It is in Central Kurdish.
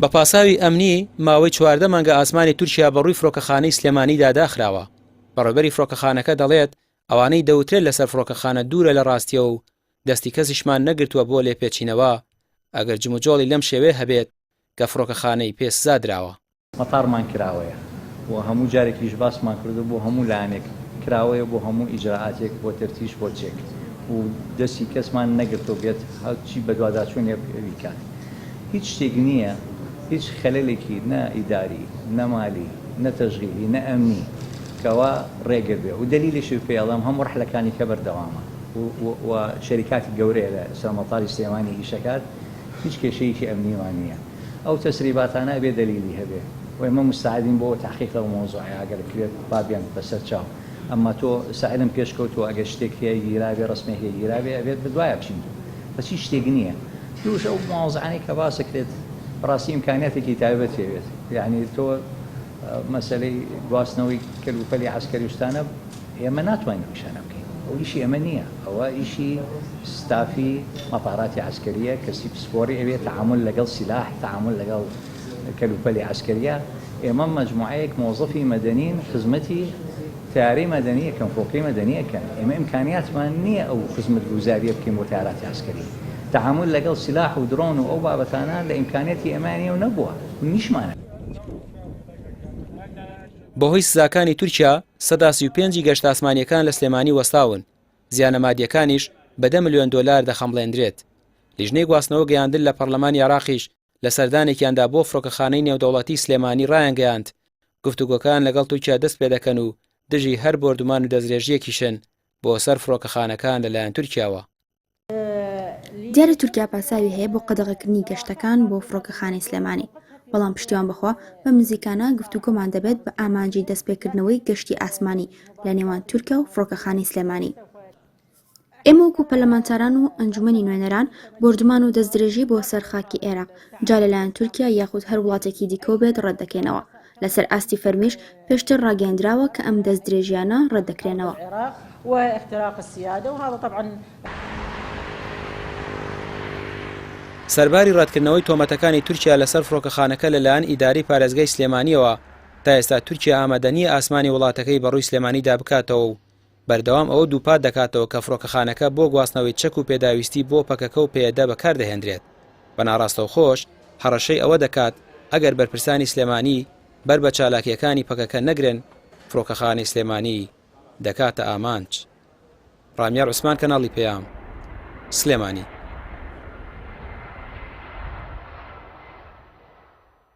بە پاساوی ئەمنی، ماوەی 14 مانگە ئاسمانی تورکیا بەڕووی فڕۆکەخانەی سلێمانیدا داخراوە. بەڕێوبەری فڕۆکەخانەکە دەڵێت، ئەوانەی دەوترێت لەسەر فڕۆکەخانە دوورە لە ڕاستیەوە و دەستی کەسیشمان نەگرتووە بۆ لێپێچینەوە، ئەگەر جموجۆڵی لەم شێوەیە هەبێت کە فڕۆکەخانەی پێ سزا دراوە. مەتارمان کراوەیە و هەموو جارێکیش باسمان کردووە بۆ هەموو لایەنێک کراوەیە بۆ هەموو ئیجرائاتێک بۆ تەفتیش بۆ چێک و دەستی کەسمان نەگرتووە بێت هەرچی بەدواداچوونێک بیکات هیچ شتێک نییە هیچ خەلەلێکی نە ئیداری نە مالی نە تەشغیلی نە ئەمنی کەوا ڕێگر بێ و دەلیلیشی پێ ئەڵێم هەموو ڕەحلەکانی کە بەردەوامە و شەریکاتی گەورەیە لە سەر مەتاری سلێمانی ئیشەکات هیچ کێشەیەکی ئەمنیمان نییە ئەو تەسریباتانە ئەبێ دەلیلی هەبێ و ئێمە موستەعدین بۆ تەحقیق لەو مەوزوعەی ئەگەر بکرێت با بێن بەسەر چاو ئەمما تۆ سەعلم پێش کەوتووە ئەگەر شتێک هەیە گیرابێ ڕەسمێک هەیە گیرابێ ئەبێت بەدوایا بچین بەس هیچ شتێک نییە دووش ئەو مەوزوعانەی کە باس ئەکرێت بەڕاستی ئیمکانیاتێکی تایبەت پێوێت یعنی تۆ مەسەلەی گواستنەوەی کەلوپەلی عەسکەری و شتانە ئێمە ناتوانین ئەو ئیشانە بکەین ئەو ئیشی ئێمە نییە ئەوە ئیشی ستافی مەتاراتی عەسکەریە کەسی پسپۆری ئەوێ تەعامول لەگەڵ سیلاح تەعامول لەگەڵ کەلوپەلی عەسکەریە ئێمە مەجموعەیەک مۆزەفی مەدەنین خزمەتی تەیارەی مەدەنی ئەکەن فڕۆکەی مەدەنی ئەکەن ئێمە ئیمکانیاتمان نییە ئەو خزمەتگوزاریە بکەین بۆ تەیاراتی عەسکەری تەعامول لەگەڵ سیلاح و درۆن و ئەو بابەتانە لە ئیمکانیاتی ئێمە نییە و نەبووە و نیشمانە. بەهۆی سزاکانی تورکیا 35% ی گەشتە ئاسمانییەکان لە سلێمانی وەستاون، زیانە مادییەکانیش بە دە ملیۆن دۆلار دەخەمڵێندرێت. لیژنەی گواستنەوە گەیاندن لە پەرلەمانی عێراقیش لە سەردانێکیاندا بۆ فڕۆکەخانەی نێودەوڵەتی سلێمانی ڕایانگەیاند، گفتوگۆکان لەگەڵ تورکیا دەست پێدەکەن و دژی هەر بۆردومان و دەستدرێژییەکیشن بۆ سەر فڕۆکەخانەکان لەلایەن تورکیاوە. دیارە تورکیا پاساوی هەیە بۆ قەدەغەکردنی گەشتەکان بۆ فڕۆکەخانەی سلێمانی، بەڵام پشتیوان بەخوا بەم نزیکانە گفتوگۆمان دەبێت بە ئامانجی دەستپێکردنەوەی گەشتی ئاسمانی لە نێوان تورکیا و فڕۆکەخانەی سلێمانی. ئێمە وەکو پەرلەمانتاران و ئەنجومەنی نوێنەران بۆردومان و دەستدرێژی بۆ سەر خاکی عێراق جا لەلایەن تورکیا یاخود هەر وڵاتێکی دیکەوە بێت ڕەتدەکەینەوە. لەسەر ئاستی فەرمیش پێشتر ڕاگەیەندراوە کە ئەم دەستدرێژیانە ڕەتدەکرێنەوە. سەرباری ڕەتکردنەوەی تۆمەتەکانی تورکیا لەسەر فڕۆکەخانەکە لەلایەن ئیدارەی پارێزگای سلێمانییەوە، تا ئێستا تورکیا ئامادە نییە ئاسمانی وڵاتەکەی بەڕووی سلێمانیدا بکاتەوە و بەردەوام ئەوە دووپات دەکاتەوە کە فڕۆکەخانەکە بۆ گواستنەوەی چەک و پێداویستی بۆ پەکەکە و پەیەدە بەکاردەهێندرێت. بە ناڕاستەوخۆش هەڕەشەی ئەوە دەکات ئەگەر بەرپرسانی سلێمانی بەر بە چالاکییەکانی پەکەکە نەگرن، فڕۆکەخانەی سلێمانی دەکاتە ئامانج. ڕامیار عوسمان کەناڵی پەیام، سلێمانی.